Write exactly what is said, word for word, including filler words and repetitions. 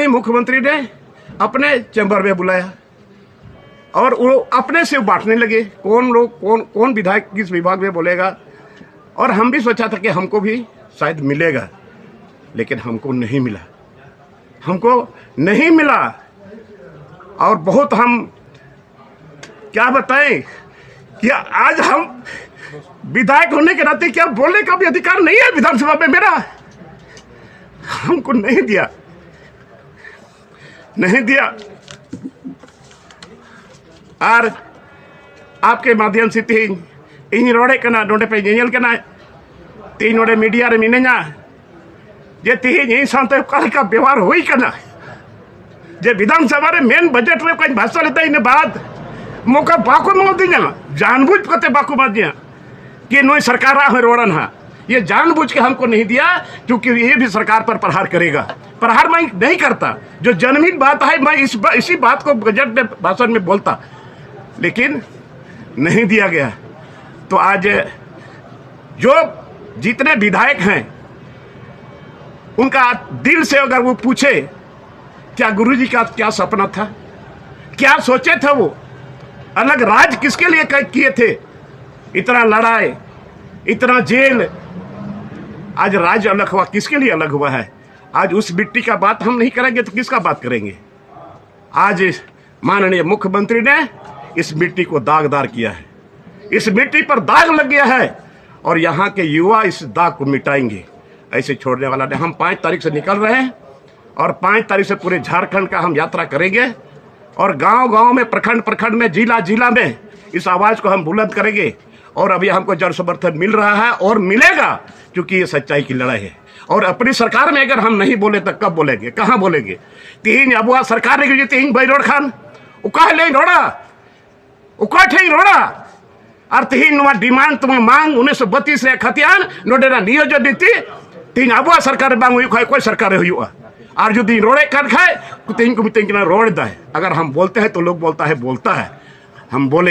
मुख्यमंत्री ने अपने चैम्बर में बुलाया और वो अपने से बांटने लगे, कौन लोग, कौन कौन विधायक किस विभाग में बोलेगा। और हम भी सोचा था कि हमको भी शायद मिलेगा, लेकिन हमको नहीं मिला, हमको नहीं मिला। और बहुत हम क्या बताएं कि आज हम विधायक होने के नाते क्या बोलने का भी अधिकार नहीं है विधानसभा में मेरा। हमको नहीं दिया, नहीं दिया। ᱟᱨ ᱟᱯᱠᱮ ᱢᱟᱫᱷᱭᱚᱢ ᱥᱮ ᱛᱮᱦᱮᱧ ᱤᱧ ᱨᱚᱲᱮᱫ ᱠᱟᱱᱟ, ᱱᱚᱰᱮ ᱯᱮ ᱧᱮᱧᱮᱞ ᱠᱟᱱᱟ, ᱛᱮᱦᱮᱧ ᱱᱚᱰᱮ ᱢᱤᱰᱤᱭᱟ ᱨᱮ ᱢᱤᱱᱟᱹᱧᱟ, ᱡᱮ ᱛᱮᱦᱮᱧ ᱤᱧ ᱥᱟᱶᱛᱮ ᱚᱠᱟ ᱞᱮᱠᱟ ᱵᱮᱣᱦᱟᱨ ᱦᱩᱭ ᱠᱟᱱᱟ, ᱡᱮ ᱵᱤᱫᱷᱟᱱ ᱥᱚᱵᱷᱟ ᱨᱮ ᱢᱮᱱ ᱵᱟᱡᱮᱴ ᱨᱮ ᱚᱠᱟᱧ ᱵᱷᱟᱥᱚᱱ ᱞᱮᱫᱟ, ᱤᱱᱟᱹ ᱵᱟᱫ ᱢᱚᱠᱟ ᱵᱟᱠᱚ ᱮᱢᱟᱫᱤᱧᱟ, ᱡᱟᱱᱵᱩᱡ ᱠᱟᱛᱮ ᱵᱟᱠᱚ ᱮᱢᱟᱫᱤᱧᱟ᱾ कि नोई सरकार हो रोड़न हा, ये जानबूझ के हमको नहीं दिया, क्योंकि ये भी सरकार पर प्रहार करेगा। प्रहार मैं नहीं करता, जो जनहित बात है, मैं इस बा, इसी बात को बजट में, भाषण में बोलता, लेकिन नहीं दिया गया। तो आज जो जितने विधायक हैं, उनका दिल से अगर वो पूछे, क्या गुरु जी का क्या सपना था, क्या सोचे थे वो, अलग राज किसके लिए क- किए थे? इतना लड़ाई, इतना जेल, आज राज्य अलग हुआ, किसके लिए अलग हुआ है? आज उस मिट्टी का बात हम नहीं करेंगे तो किसका बात करेंगे? आज इस माननीय मुख्यमंत्री ने इस मिट्टी को दागदार किया है, इस मिट्टी पर दाग लग गया है और यहाँ के युवा इस दाग को मिटाएंगे। ऐसे छोड़ने वाला नहीं। हम पाँच तारीख से निकल रहे हैं और पाँच तारीख से पूरे झारखंड का हम यात्रा करेंगे और गांव गांव में, प्रखंड प्रखंड में, जिला जिला में इस आवाज को हम बुलंद करेंगे। और अभी हमको जन समर्थन मिल रहा है और मिलेगा, क्योंकि ये सच्चाई की लड़ाई है। और अपनी सरकार में अगर हम नहीं बोले तो कब बोलेंगे, कहाँ बोलेंगे? ᱛᱮᱦᱮᱧ ᱟᱵᱚᱣᱟᱜ ᱥᱚᱨᱠᱟᱨ ᱨᱮᱜᱮ ᱡᱩᱫᱤ ᱛᱮᱦᱮᱧ ᱵᱟᱹᱧ ᱨᱚᱲ ᱠᱷᱟᱱ, ᱚᱠᱟ ᱦᱤᱞᱳᱜ ᱤᱧ ᱨᱚᱲᱟ? ᱚᱠᱟ ᱴᱷᱮᱱ ᱤᱧ ᱨᱚᱲᱟ? ᱟᱨ ᱛᱮᱦᱮᱧ ᱱᱚᱣᱟ ᱰᱤᱢᱟᱱᱰ ᱛᱟᱵᱚᱱ ᱢᱟᱝ ᱩᱱᱤᱥᱥᱚ ᱵᱟᱛᱤᱥ ᱨᱮᱭᱟᱜ ᱠᱷᱟᱛᱤᱭᱟᱱ, ᱱᱚᱰᱮᱱᱟᱜ ᱱᱤᱭᱳᱡᱚᱱ ᱱᱤᱛᱤ ᱛᱮᱦᱮᱧ ᱟᱵᱚᱣᱟᱜ ᱥᱚᱨᱠᱟᱨ ᱨᱮ ᱵᱟᱝ ᱦᱩᱭᱩᱜ ᱠᱷᱟᱱ ᱚᱠᱚᱭ ᱥᱚᱨᱠᱟᱨ ᱨᱮ ᱦᱩᱭᱩᱜᱼᱟ? ᱟᱨ ᱡᱩᱫᱤᱧ ᱨᱚᱲᱮᱫ ᱠᱟᱱ ᱠᱷᱟᱱ ᱛᱮᱦᱮᱧ ᱠᱚ ᱢᱤᱛᱟᱹᱧ ᱠᱟᱱᱟ, ᱨᱚᱲ ᱮᱫᱟᱭ᱾ अगर हम बोलते हैं तो लोग बोलता है, बोलता है, हम बोले